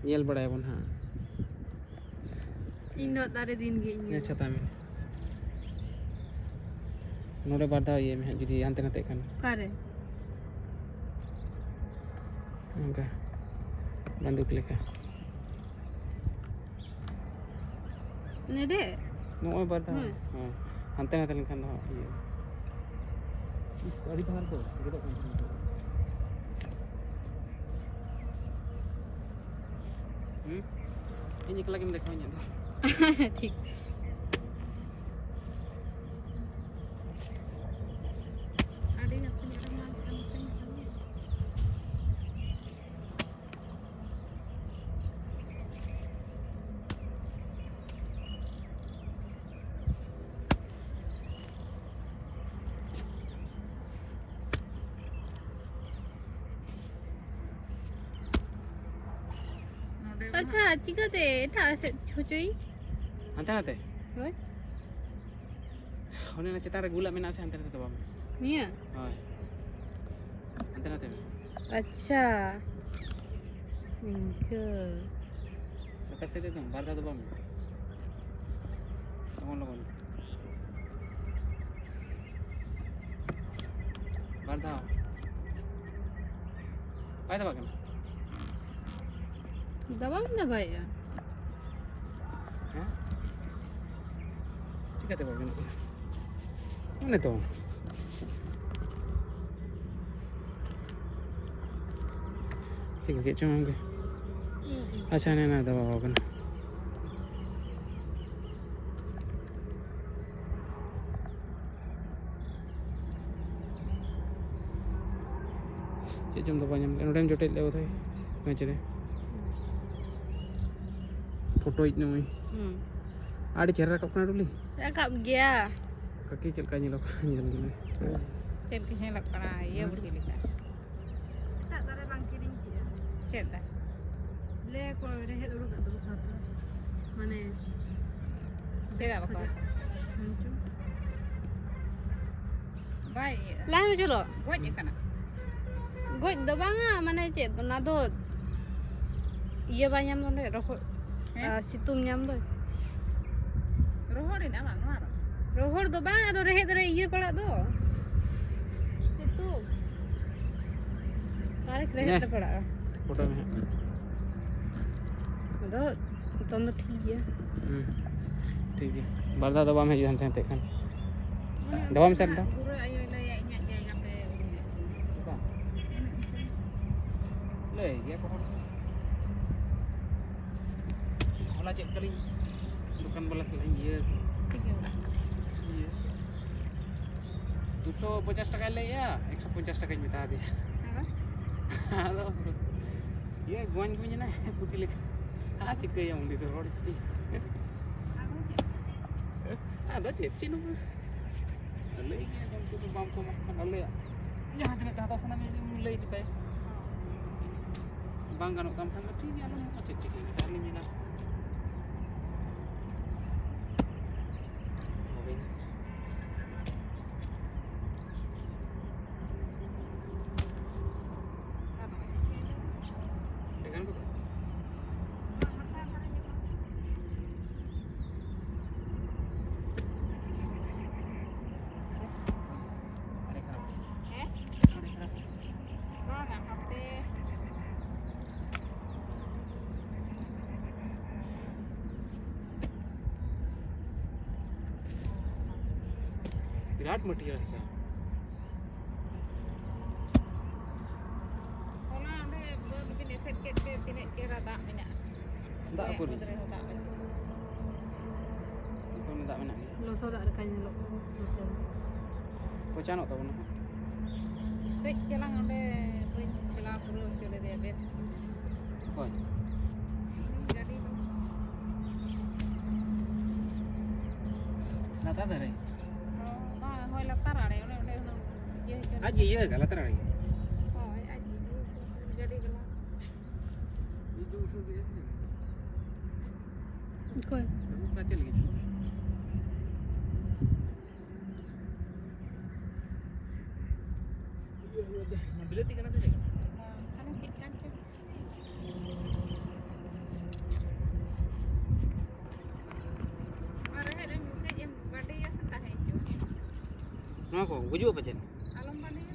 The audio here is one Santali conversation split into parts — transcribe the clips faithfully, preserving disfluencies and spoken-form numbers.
ᱧᱮᱞ ᱵᱟᱲᱟᱭᱟᱵᱚᱱ ᱦᱟᱸᱜ᱾ ᱤᱧ ᱫᱚ ᱫᱟᱨᱮ ᱫᱤᱱ ᱜᱮ ᱤᱧ ᱧᱮᱞ ᱧᱮᱞ ᱪᱷᱟᱛᱟ ᱢᱮ᱾ ᱱᱚᱰᱮ ᱵᱟᱨ ᱫᱷᱟᱣ ᱤᱭᱟᱹᱭ ᱢᱮ ᱦᱟᱸᱜ, ᱡᱩᱫᱤ ᱦᱟᱱᱛᱮ ᱱᱟᱛᱮᱜ ᱠᱷᱟᱱ᱾ ᱚᱠᱟᱨᱮ? ᱚᱱᱠᱟ ᱵᱟᱱᱫᱩᱠ ᱞᱮᱠᱟ᱾ ᱱᱮᱰᱮ? ᱱᱚᱜᱼᱚᱭ ᱵᱟᱨ ᱫᱷᱟᱣ᱾ ᱦᱮᱸ᱾ ᱦᱮᱸ᱾ ᱦᱟᱱᱛᱮ ᱱᱟᱛᱮ ᱞᱮᱱᱠᱷᱟᱱ ᱫᱚ ᱦᱟᱸᱜ ᱤᱭᱟᱹ᱾ ᱤᱥ, ᱟᱹᱰᱤ ᱫᱷᱟᱨ ᱫᱚ ᱜᱮᱫᱚᱜ ᱠᱟᱱ ᱛᱟᱦᱮᱸᱱᱟ᱾ ᱦᱩᱸ? ᱤᱧ ᱮᱠᱞᱟ ᱜᱮᱢ ᱫᱮᱠᱷᱟᱣᱤᱧᱟ ᱫᱚ᱾ ᱴᱷᱤᱠ᱾ ᱟᱹᱰᱤ ᱜᱟᱱ ᱛᱤᱱᱟᱹᱜ ᱨᱮ ᱢᱟᱞ ᱠᱟᱱ ᱛᱤᱧ ᱠᱷᱟᱱ᱾ ᱟᱪᱪᱷᱟ, ᱪᱤᱠᱟᱹᱛᱮ ᱮᱴᱟᱜ ᱥᱮᱫ ᱦᱚᱪᱚᱭ? ᱦᱟᱱᱛᱮ ᱱᱟᱛᱮ? ᱦᱳᱭ᱾ ᱚᱱᱮ ᱚᱱᱟ ᱪᱮᱛᱟᱱ ᱨᱮ ᱜᱩᱞᱟᱜ ᱢᱮᱱᱟᱜᱼᱟ ᱥᱮ, ᱦᱟᱱᱛᱮ ᱱᱟᱛᱮ ᱫᱚ ᱵᱟᱝ᱾ ᱱᱤᱭᱟᱹ? ᱦᱳᱭ᱾ ᱦᱟᱱᱛᱮ ᱱᱟᱛᱮ ᱢᱮ᱾ ᱟᱪᱪᱷᱟ᱾ ᱱᱤᱝᱠᱟᱹ᱾ ᱞᱟᱛᱟᱨ ᱥᱮᱫ ᱮᱠᱫᱚᱢ ᱵᱟᱨ ᱫᱷᱟᱣ ᱫᱚ ᱵᱟᱝ᱾ ᱞᱚᱜᱚᱱ ᱞᱚᱜᱚᱱ᱾ ᱵᱟᱨ ᱫᱷᱟᱣ᱾ ᱵᱟᱭ ᱫᱟᱵᱟᱜ ᱠᱟᱱᱟ᱾ ᱫᱟᱵᱟᱣ ᱜᱮ ᱫᱟᱵᱟᱭᱮᱜᱼᱟ᱾ ᱦᱮᱸ? ᱪᱤᱠᱟᱹᱛᱮ ᱵᱟᱭ ᱜᱟᱱᱚᱜ ᱠᱟᱱᱟ? ᱚᱱᱮ ᱛᱚ᱾ ᱪᱤᱠᱟᱹ ᱠᱮᱫ ᱪᱚᱝ ᱜᱚᱢᱠᱮ? ᱟᱪᱪᱷᱟ, ᱦᱟᱱᱮ ᱚᱱᱟ ᱫᱟᱵᱟᱣ ᱠᱟᱱᱟ᱾ ᱪᱮᱫ ᱪᱚᱢ ᱫᱚ ᱵᱟᱭ ᱧᱟᱢ ᱞᱮᱫᱟ᱾ ᱱᱚᱰᱮᱢ ᱡᱚᱴᱮᱫ ᱞᱮᱫ ᱵᱳᱫᱷᱚᱭ ᱠᱟᱹᱪ ᱨᱮ᱾ ᱯᱷᱳᱴᱳᱭᱤᱡ ᱱᱩᱭ᱾ ᱦᱩᱸ᱾ ᱟᱹᱰᱤ ᱪᱮᱦᱨᱟ ᱨᱟᱠᱟᱵ ᱠᱟᱱᱟ ᱰᱩᱞᱤ᱾ ᱨᱟᱠᱟᱵ ᱜᱮᱭᱟ᱾ ᱠᱟᱹᱠᱤ ᱪᱮᱫ ᱞᱮᱠᱟ ᱧᱮᱞᱚᱜ ᱠᱟᱱᱟ ᱧᱮᱞ ᱜᱮ᱾ ᱪᱮᱫ ᱞᱮᱠᱟ ᱧᱮᱞᱚᱜ ᱠᱟᱱᱟ ᱤᱭᱟᱹ ᱦᱮᱸ᱾ ᱵᱩᱲᱦᱤ ᱞᱮᱠᱟ᱾ ᱮᱴᱟᱜ ᱫᱟᱨᱮ ᱵᱟᱝ ᱠᱤᱨᱤᱧ ᱠᱮᱜᱼᱟ᱾ ᱪᱮᱫ ᱫᱟᱨᱮ? ᱞᱟᱹᱭ ᱟᱠᱚ ᱨᱮᱦᱮᱫ ᱩᱰᱩᱠᱟᱜ ᱫᱚ ᱵᱟᱠᱚ ᱦᱟᱛᱟᱣᱟ᱾ ᱢᱟᱱᱮ ᱪᱮᱫᱟᱜ ᱵᱟᱠᱚ ᱦᱟᱛᱟᱣᱟ? ᱦᱮᱸ ᱪᱚ᱾ ᱵᱟᱭ ᱤᱭᱟᱹᱜᱼᱟ᱾ ᱞᱟᱭ ᱢᱮ ᱪᱚᱞᱚ᱾ ᱜᱚᱡ ᱟᱠᱟᱱᱟ᱾ ᱜᱚᱡ ᱫᱚ ᱵᱟᱝᱟ, ᱢᱟᱱᱮ ᱪᱮᱫ, ᱚᱱᱟ ᱫᱚ ᱤᱭᱟᱹ ᱵᱟᱭ ᱧᱟᱢ ᱫᱚ ᱚᱸᱰᱮ, ᱨᱚᱦᱚᱲ, ᱦᱮᱸ? ᱟᱨ ᱥᱤᱛᱩᱝ ᱧᱟᱢ ᱫᱚ᱾ ᱨᱚᱦᱚᱲ ᱮᱱᱟ ᱵᱟᱝ ᱱᱚᱣᱟ ᱫᱚ? ᱨᱚᱦᱚᱲ ᱫᱚ ᱵᱟᱝ, ᱟᱫᱚ ᱨᱮᱦᱮᱫ ᱨᱮ ᱤᱭᱟᱹ ᱯᱟᱲᱟᱜ ᱫᱚ᱾ ᱥᱤᱛᱩᱝ᱾ ᱟᱨᱮᱠ ᱨᱮᱦᱮᱫ ᱦᱮᱸ᱾ ᱨᱮ ᱯᱟᱲᱟᱜᱼᱟ᱾ ᱯᱷᱳᱴᱳ ᱢᱮ ᱦᱟᱸᱜ᱾ ᱟᱫᱚ ᱱᱤᱛᱚᱝ ᱫᱚ ᱴᱷᱤᱠ ᱜᱮᱭᱟ᱾ ᱦᱩᱸ, ᱴᱷᱤᱠ ᱜᱮᱭᱟ᱾ ᱵᱟᱨ ᱫᱷᱟᱣ ᱫᱚ ᱵᱟᱢ ᱦᱮᱡ ᱦᱟᱱᱛᱮ ᱱᱟᱛᱮᱜ ᱠᱷᱟᱱ᱾ ᱫᱚᱦᱚᱭ ᱢᱮᱥᱮ ᱟᱨ ᱢᱤᱫ ᱫᱷᱟᱣ᱾ ᱵᱩᱨᱟᱹ ᱟᱭᱳᱭ ᱞᱟᱹᱭᱟ, ᱤᱧᱟᱹᱜ ᱡᱟᱭᱜᱟ ᱯᱮ ᱩᱨᱩᱢᱮᱫ ᱛᱤᱧᱟ᱾ ᱞᱟᱹᱭ ᱜᱮᱭᱟ ᱠᱚ ᱦᱚᱲ᱾ ᱦᱚᱞᱟ ᱪᱮᱫ ᱠᱟᱞᱤᱧ ᱫᱚᱠᱟᱱ ᱵᱟᱞᱟ ᱥᱟᱞᱟᱜ ᱤᱧ ᱤᱭᱟᱹ ᱴᱷᱤᱠ ᱜᱮᱭᱟ᱾ ᱤᱭᱟᱹ ᱫᱩᱥᱚ ᱯᱚᱧᱪᱟᱥ ᱴᱟᱠᱟᱭ ᱞᱟᱹᱭᱮᱜᱼᱟ, ᱮᱠᱥᱚ ᱯᱚᱧᱪᱟᱥ ᱴᱟᱠᱟᱧ ᱢᱮᱛᱟ ᱫᱮᱭᱟ᱾ ᱟᱫᱚ? ᱟᱫᱚ ᱤᱭᱟᱹ ᱜᱚᱧ ᱜᱚᱧ ᱮᱱᱟᱭ ᱯᱩᱥᱤ ᱞᱮᱠᱟ᱾ ᱟᱨ ᱪᱤᱠᱟᱹᱭᱟᱢ, ᱩᱱᱤ ᱫᱚ ᱦᱚᱲ ᱡᱩᱫᱤ᱾ ᱟᱫᱚ ᱪᱮᱫ? ᱟᱫᱚ ᱪᱮᱫ, ᱪᱮᱫ ᱦᱚᱸ ᱵᱟᱝ᱾ ᱞᱟᱹᱭ ᱜᱮᱭᱟ ᱠᱚ, ᱩᱱᱠᱩ ᱫᱚ ᱵᱟᱢ ᱠᱚ ᱮᱢᱚᱜ ᱠᱷᱟᱱ ᱟᱞᱮᱭᱟᱜ ᱡᱟᱦᱟᱸ ᱛᱤᱱᱟᱹᱜ ᱛᱮ ᱦᱟᱛᱟᱣ ᱥᱟᱱᱟ ᱢᱮᱭᱟ, ᱞᱟᱹᱭ ᱦᱚᱴᱚ ᱠᱟᱭᱟ᱾ ᱵᱟᱝ ᱜᱟᱱᱚᱜ ᱛᱟᱢ ᱠᱷᱟᱱ ᱫᱚ ᱴᱷᱤᱠ ᱜᱮᱭᱟ, ᱟᱞᱚᱢ ᱮᱢᱚᱜᱼᱟ, ᱪᱮᱫ ᱪᱤᱠᱟᱹᱭ ᱠᱟᱛᱮ ᱟᱨ ᱞᱤᱧ ᱢᱮᱱᱟ᱾ ᱮᱱᱠᱷᱟᱱ ᱠᱚᱫᱚ ᱟᱹᱰᱤ ᱠᱷᱟᱨᱟᱯ᱾ ᱦᱮᱸ? ᱟᱹᱰᱤ ᱠᱷᱟᱨᱟᱯ᱾ ᱵᱟᱝᱟ, ᱦᱟᱯᱮ᱾ ᱵᱤᱨᱟᱴ ᱢᱟᱹᱴᱭᱟᱹᱲ ᱦᱟᱥᱟ᱾ ᱦᱚᱞᱟ ᱚᱸᱰᱮ ᱵᱟᱹᱫᱽ ᱵᱤᱱ ᱮᱥᱮᱫ ᱠᱮᱫ ᱛᱮ ᱛᱤᱱᱟᱹᱜ ᱪᱮᱦᱨᱟ ᱫᱟᱜ ᱢᱮᱱᱟᱜᱼᱟ᱾ ᱫᱟᱜ ᱚᱠᱚᱭᱟᱜ ᱯᱩᱨᱤ? ᱵᱟᱹᱫᱽ ᱨᱮᱦᱚᱸ ᱫᱟᱜ ᱢᱮᱱᱟᱜᱼᱟ᱾ ᱱᱤᱛᱚᱝ ᱫᱟᱜ ᱢᱮᱱᱟᱜ ᱜᱮᱭᱟ᱾ ᱞᱚᱥᱚᱫᱟᱜ ᱞᱮᱠᱟ ᱧᱮᱞᱚᱜ ᱠᱟᱱᱟ ᱱᱚᱛᱮ ᱫᱚ᱾ ᱯᱚᱪᱟᱱᱚᱜ ᱛᱟᱵᱚᱱᱟ ᱦᱟᱸᱜ᱾ ᱠᱟᱹᱡ ᱪᱟᱞᱟᱝ ᱚᱸᱰᱮ ᱵᱟᱹᱧ ᱴᱷᱮᱞᱟᱣ ᱯᱩᱨᱟᱹᱣ ᱦᱚᱪᱚ ᱞᱮᱫᱮᱭᱟ ᱵᱮᱥ᱾ ᱚᱠᱚᱭ? ᱩᱱᱤ ᱜᱟᱹᱰᱤ ᱫᱚ᱾ ᱞᱟᱛᱟᱨ ᱫᱷᱟᱨᱮ? ᱚ, ᱵᱟᱝ, ᱦᱳᱭ, ᱞᱟᱛᱟᱨ ᱟᱲᱮ, ᱚᱱᱮ ᱚᱸᱰᱮ ᱦᱩᱱᱟᱹᱝ ᱤᱭᱟᱹ ᱦᱚᱪᱚ ᱟᱡ ᱜᱮ ᱤᱭᱟᱹ ᱠᱟᱜ, ᱞᱟᱛᱟᱨ ᱟᱲᱮ ᱜᱮ᱾ ᱦᱳᱭ, ᱟᱡ ᱜᱮ ᱤᱭᱟᱹ ᱦᱚᱪᱚ, ᱜᱟᱹᱰᱤ ᱵᱟᱞᱟ᱾ ᱚᱠᱚᱭ? ᱚᱠᱟ ᱪᱮᱫ ᱞᱟᱹᱜᱤᱫ ᱪᱟᱞᱟᱜ? ᱵᱤᱞᱟᱹᱛᱤ ᱠᱟᱱᱟ ᱥᱮ ᱪᱮᱫ? ᱦᱟᱱᱮ ᱪᱮᱫ ᱠᱟᱱ ᱪᱚ᱾ ᱱᱚᱣᱟ ᱠᱚ ᱜᱩᱡᱩᱜᱼᱟ ᱯᱟᱪᱮᱫ? ᱟᱞᱚᱢ ᱵᱟᱸᱫᱮᱭᱟ᱾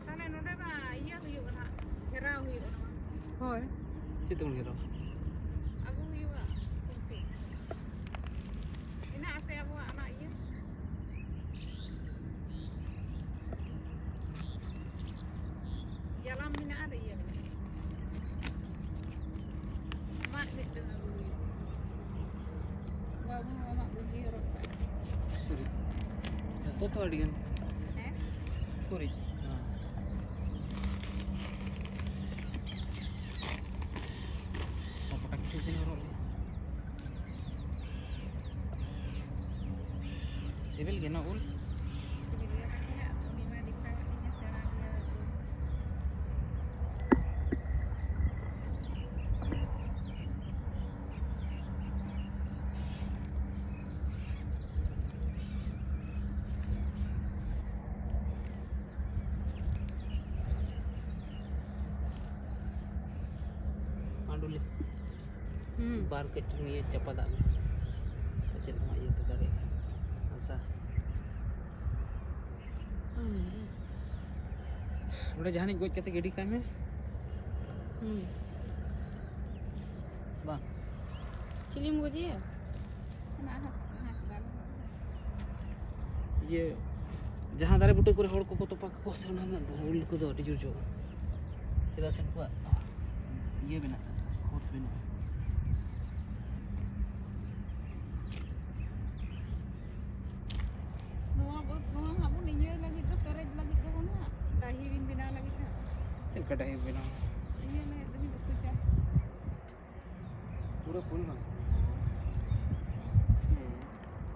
ᱛᱟᱦᱞᱮ ᱱᱚᱰᱮ ᱢᱟ ᱤᱭᱟᱹ ᱦᱩᱭᱩᱜᱼᱟ ᱱᱟᱦᱟᱜ, ᱜᱷᱮᱨᱟᱣ ᱦᱩᱭᱩᱜᱼᱟ ᱱᱚᱣᱟ᱾ ᱦᱳᱭ᱾ ᱪᱮᱫ ᱛᱮᱵᱚᱱ ᱜᱷᱮᱨᱟᱣᱟ? ᱟᱹᱜᱩ ᱦᱩᱭᱩᱜᱼᱟ ᱠᱷᱩᱱᱴᱤ᱾ ᱢᱮᱱᱟᱜ ᱟᱥᱮ ᱟᱵᱚᱣᱟᱜ ᱚᱱᱟ ᱤᱭᱟᱹ? ᱡᱟᱞᱟᱢ ᱢᱮᱱᱟᱜᱼᱟ ᱟᱨ ᱤᱭᱟᱹ ᱢᱮᱱᱟᱜᱼᱟ᱾ ᱢᱟᱫ ᱢᱤᱫᱴᱟᱝ ᱟᱹᱜᱩ ᱦᱩᱭᱩᱜᱼᱟ᱾ ᱵᱟᱹᱵᱩ ᱟᱢᱟᱜ ᱜᱮᱧᱡᱤ ᱦᱚᱨᱚᱜ ᱠᱟᱜ᱾ ᱩᱠᱩᱨᱤᱡ᱾ ᱡᱚᱛᱚ ᱛᱚ ᱟᱹᱰᱤ ᱜᱟᱱ᱾ ᱦᱮᱸ? ᱩᱠᱩᱨᱤᱡ᱾ ᱦᱮᱸ᱾ ᱯᱟᱴᱟ ᱠᱤᱪᱷᱩ ᱫᱤᱱ ᱦᱚᱨᱚᱜ ᱞᱮ᱾ ᱥᱤᱵᱤᱞ ᱜᱮ ᱱᱚᱣᱟ ᱩᱞ? ᱥᱤᱵᱤᱞ ᱜᱮ ᱵᱟᱝ ᱦᱟᱸᱜ, ᱩᱱᱤ ᱢᱟ ᱫᱮᱠᱷᱟᱣ ᱟᱹᱫᱤᱧᱟ ᱥᱮᱬᱟ ᱜᱮᱭᱟ ᱩᱞ᱾ ᱢᱟᱰᱩᱞᱤ᱾ ᱦᱩᱸ᱾ ᱵᱟᱨ ᱠᱟᱹᱴᱩᱵ ᱱᱤᱭᱟᱹ ᱪᱟᱯᱟᱫᱟᱜ ᱢᱮ᱾ ᱯᱟᱪᱮᱫ ᱱᱚᱣᱟ ᱤᱭᱟᱹᱛᱮ ᱫᱟᱨᱮᱜ ᱠᱷᱟᱱ᱾ ᱦᱟᱥᱟ᱾ ᱦᱩᱸ᱾ ᱚᱸᱰᱮ ᱡᱟᱦᱟᱱᱤᱡ ᱜᱚᱡ ᱠᱟᱛᱮ ᱜᱤᱰᱤ ᱠᱟᱭ ᱢᱮ᱾ ᱦᱩᱸ᱾ ᱵᱟᱝ᱾ ᱪᱤᱞᱤᱢ ᱜᱚᱡᱮᱭᱟ? ᱚᱱᱟ ᱦᱟᱸᱥ-, ᱦᱟᱸᱥᱫᱟ᱾ ᱤᱭᱟᱹ, ᱡᱟᱦᱟᱸ ᱫᱟᱨᱮ ᱵᱩᱴᱟᱹ ᱠᱚᱨᱮ ᱦᱚᱲ ᱠᱚᱠᱚ ᱛᱚᱯᱟ ᱠᱟᱠᱚᱣᱟ ᱥᱮ, ᱚᱱᱟ ᱨᱮᱱᱟᱜ ᱩᱞ ᱠᱚᱫᱚ ᱟᱹᱰᱤ ᱡᱳᱨ ᱡᱚᱜᱼᱟ᱾ ᱪᱮᱫᱟᱜ ᱥᱮ ᱩᱱᱠᱩᱣᱟᱜ ᱤᱭᱟᱹ ᱢᱮᱱᱟᱜᱼᱟ, ᱠᱷᱚᱛ ᱢᱮᱱᱟᱜᱼᱟ᱾ ᱱᱚᱣᱟ ᱵᱟᱹᱫᱽ ᱠᱚᱦᱚᱸ ᱦᱟᱸᱜ ᱵᱚᱱ ᱤᱭᱟᱹ ᱞᱟᱹᱜᱤᱫ ᱫᱚ, ᱯᱮᱨᱮᱡ ᱞᱟᱹᱜᱤᱫ ᱫᱚ ᱵᱚᱱ ᱦᱟᱸᱜ ᱰᱟᱹᱦᱤ ᱵᱤᱱ ᱵᱮᱱᱟᱣ ᱞᱟᱹᱜᱤᱫ ᱦᱟᱸᱜ᱾ ᱪᱮᱫ ᱞᱮᱠᱟ ᱰᱟᱹᱦᱤ ᱵᱮᱱᱟᱣ? ᱤᱭᱟᱹ ᱞᱟᱹᱜᱤᱫ ᱫᱚ ᱩᱛᱩ ᱪᱟᱥ᱾ ᱯᱩᱨᱟᱹ ᱯᱷᱩᱞ ᱵᱟᱝ? ᱦᱮᱸ᱾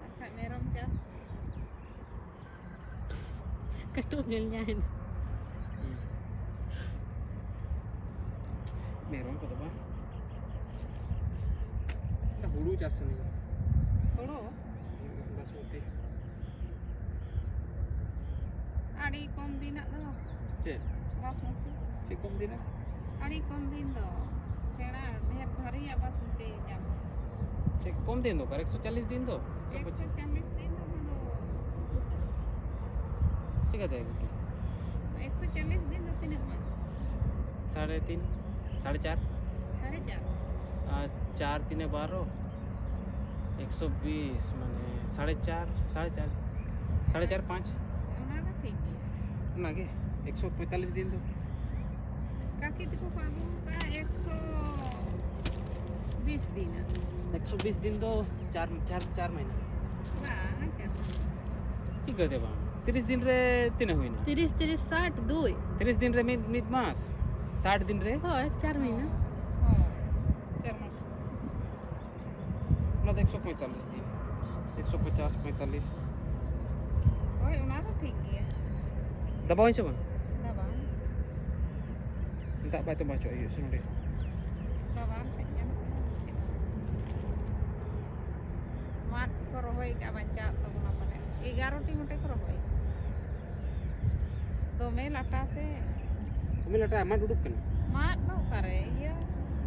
ᱟᱨ ᱠᱷᱟᱡ ᱢᱮᱨᱚᱢ ᱪᱟᱥ᱾ ᱠᱟᱹᱴᱩᱵ ᱧᱮᱞ ᱧᱟᱢ ᱮᱱᱟ᱾ ᱦᱩᱸ᱾ ᱢᱮᱨᱚᱢ ᱠᱚᱫᱚ ᱵᱟᱝ᱾ ᱟᱪᱪᱷᱟ, ᱦᱩᱲᱩ ᱪᱟᱥ ᱥᱟᱱᱟᱧ ᱠᱟᱱᱟ᱾ ᱦᱩᱲᱩ? ᱦᱩᱸ, ᱵᱟᱥᱢᱚᱛᱤ᱾ ᱟᱹᱰᱤ ᱠᱚᱢ ᱫᱤᱱᱟᱜ ᱫᱚ᱾ ᱪᱮᱫ? ᱵᱟᱥᱢᱚᱛᱤ᱾ ᱪᱮᱫ ᱠᱚᱢ ᱫᱤᱱᱟᱜ? ᱟᱹᱰᱤ ᱠᱚᱢ ᱫᱤᱱ ᱫᱚ᱾ ᱥᱮᱬᱟ, ᱰᱷᱮᱨ ᱵᱷᱟᱹᱨᱤᱭᱟᱜ ᱵᱟᱥᱢᱚᱛᱤ ᱪᱟᱥ᱾ ᱪᱮᱫ ᱠᱚᱢ ᱫᱤᱱ ᱫᱚᱨᱠᱟᱨ? ᱮᱠᱥᱚ ᱪᱟᱞᱤᱥ ᱫᱤᱱ ᱫᱚ᱾ ᱮᱠᱥᱚ ᱪᱟᱞᱤᱥ ᱫᱤᱱ ᱫᱚ ᱚᱱᱟ ᱫᱚ ᱪᱤᱠᱟᱹᱛᱮ? ᱮᱠᱥᱚ ᱪᱟᱞᱤᱥ ᱫᱤᱱ ᱫᱚ ᱛᱤᱱᱟᱹᱜ ᱢᱟᱥ? ᱥᱟᱲᱮ ᱛᱤᱱ, ᱥᱟᱲᱮ ᱪᱟᱨ᱾ ᱥᱟᱲᱮ ᱪᱟᱨ᱾ ᱟᱨ ᱪᱟᱨ ᱛᱤᱱᱮ ᱵᱟᱨᱚ, ᱮᱠᱥᱚ ᱵᱤᱥ, ᱢᱟᱱᱮ ᱥᱟᱲᱮ ᱪᱟᱨ, ᱥᱟᱲᱮ ᱪᱟᱨ, ᱥᱟᱲᱮ ᱪᱟᱨ, ᱯᱟᱸᱪ᱾ ᱚᱱᱟ ᱫᱚ ᱴᱷᱤᱠ ᱜᱮᱭᱟ᱾ ᱚᱱᱟᱜᱮ, ᱮᱠᱥᱚ ᱯᱚᱸᱭᱛᱟᱞᱤᱥ ᱫᱤᱱ ᱫᱚ᱾ ᱠᱟᱹᱠᱤ ᱛᱟᱠᱚ ᱠᱚ ᱟᱹᱜᱩ ᱟᱠᱟᱫᱼᱟ ᱮᱠᱥᱚ ᱵᱤᱥ ᱫᱤᱱ᱾ ᱮᱠᱥᱚ ᱵᱤᱥ ᱫᱤᱱ ᱫᱚ ᱪᱟᱨ, ᱪᱟᱨ, ᱪᱟᱨ ᱢᱟᱹᱦᱱᱟᱹ᱾ ᱵᱟᱝ, ᱪᱟᱨ ᱢᱟᱹᱦᱱᱟᱹ᱾ ᱪᱤᱠᱟᱹᱛᱮ ᱵᱟᱝ? ᱛᱤᱨᱤᱥ ᱫᱤᱱ ᱨᱮ ᱛᱤᱱᱟᱹᱜ ᱦᱩᱭᱱᱟ? ᱛᱤᱨᱤᱥ, ᱛᱤᱨᱤᱥ, ᱥᱟᱴ, ᱫᱩᱭ᱾ ᱛᱤᱨᱤᱥ ᱫᱤᱱ ᱨᱮ ᱢᱤᱫ, ᱢᱤᱫ ᱢᱟᱥ᱾ ᱥᱟᱴ ᱫᱤᱱ ᱨᱮ? ᱦᱳᱭ, ᱪᱟᱨ ᱢᱟᱹᱦᱱᱟᱹ᱾ ᱦᱳᱭ, ᱪᱟᱨ ᱢᱟᱥ᱾ ᱚᱱᱟ ᱫᱚ ᱮᱠᱥᱚ ᱯᱚᱸᱭᱛᱟᱞᱤᱥ ᱫᱤᱱ᱾ ᱮᱠᱥᱚ ᱯᱚᱪᱟᱥ, ᱯᱚᱸᱭᱛᱟᱞᱤᱥ᱾ ᱦᱳᱭ, ᱚᱱᱟ ᱫᱚ ᱴᱷᱤᱠ ᱜᱮᱭᱟ᱾ ᱫᱟᱵᱟᱣᱟᱹᱧ ᱥᱮ ᱵᱟᱝ? ᱫᱟᱵᱟᱣ᱾ ᱫᱟᱜ ᱵᱟᱭ ᱛᱚᱸᱵᱟ ᱦᱚᱪᱚᱣᱟᱜ ᱦᱩᱭᱩᱜᱼᱟ ᱥᱮ ᱱᱚᱸᱰᱮ᱾ ᱫᱟᱵᱟᱣ ᱞᱮᱠᱷᱟᱡ ᱜᱟᱱᱚᱜ ᱜᱮᱭᱟ᱾ ᱢᱟᱴᱷ ᱠᱚ ᱨᱚᱦᱚᱭ ᱠᱟᱜᱼᱟ, ᱵᱟᱧᱪᱟᱣ ᱛᱟᱵᱚᱱᱟ ᱯᱟᱞᱮ᱾ ᱮᱜᱟᱨᱚ ᱴᱤ ᱢᱚᱴᱮ ᱠᱚ ᱨᱚᱦᱚᱭ᱾ ᱫᱚᱢᱮ ᱞᱟᱴᱟ ᱥᱮ᱾ ᱫᱚᱢᱮ ᱞᱟᱴᱟ, ᱢᱟᱴᱷ ᱩᱰᱩᱠ ᱠᱟᱱᱟ᱾ ᱢᱟᱫ ᱫᱚ ᱚᱠᱟᱨᱮ? ᱤᱭᱟᱹ᱾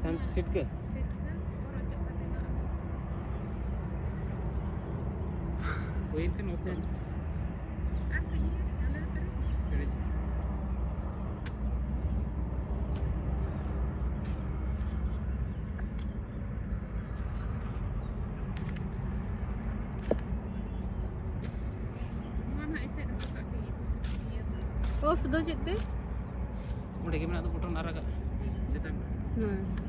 ᱥᱟᱱ-, ᱥᱤᱴᱠᱟᱹ᱾ ᱥᱤᱴᱠᱟᱹ ᱠᱚ ᱨᱚᱪᱚᱜ ᱠᱟᱛᱮ ᱢᱟᱫ ᱫᱚ᱾ ᱦᱩᱭᱮᱱ ᱠᱷᱟᱱ ᱚᱯᱷ ᱠᱟᱜ ᱢᱮ᱾ ᱟᱨ ᱠᱟᱹᱡ ᱤᱭᱟᱹ, ᱚᱸᱰᱮ ᱫᱚ ᱯᱮᱨᱮᱡ᱾ ᱯᱮᱨᱮᱡ᱾ ᱱᱚᱣᱟ ᱱᱟᱦᱟᱜ ᱮᱥᱮᱫ ᱦᱚᱴᱚ ᱠᱟᱜ ᱯᱮ, ᱤᱭᱟᱹ ᱫᱚ᱾ ᱚᱯᱷ ᱫᱚ ᱪᱮᱫ ᱛᱮ? ᱚᱸᱰᱮ ᱜᱮ ᱢᱮᱱᱟᱜ ᱫᱚ ᱵᱚᱴᱚᱱ ᱟᱨᱟᱜᱟᱜ ᱪᱮᱛᱟᱱ ᱨᱮ᱾ ᱦᱮᱸ᱾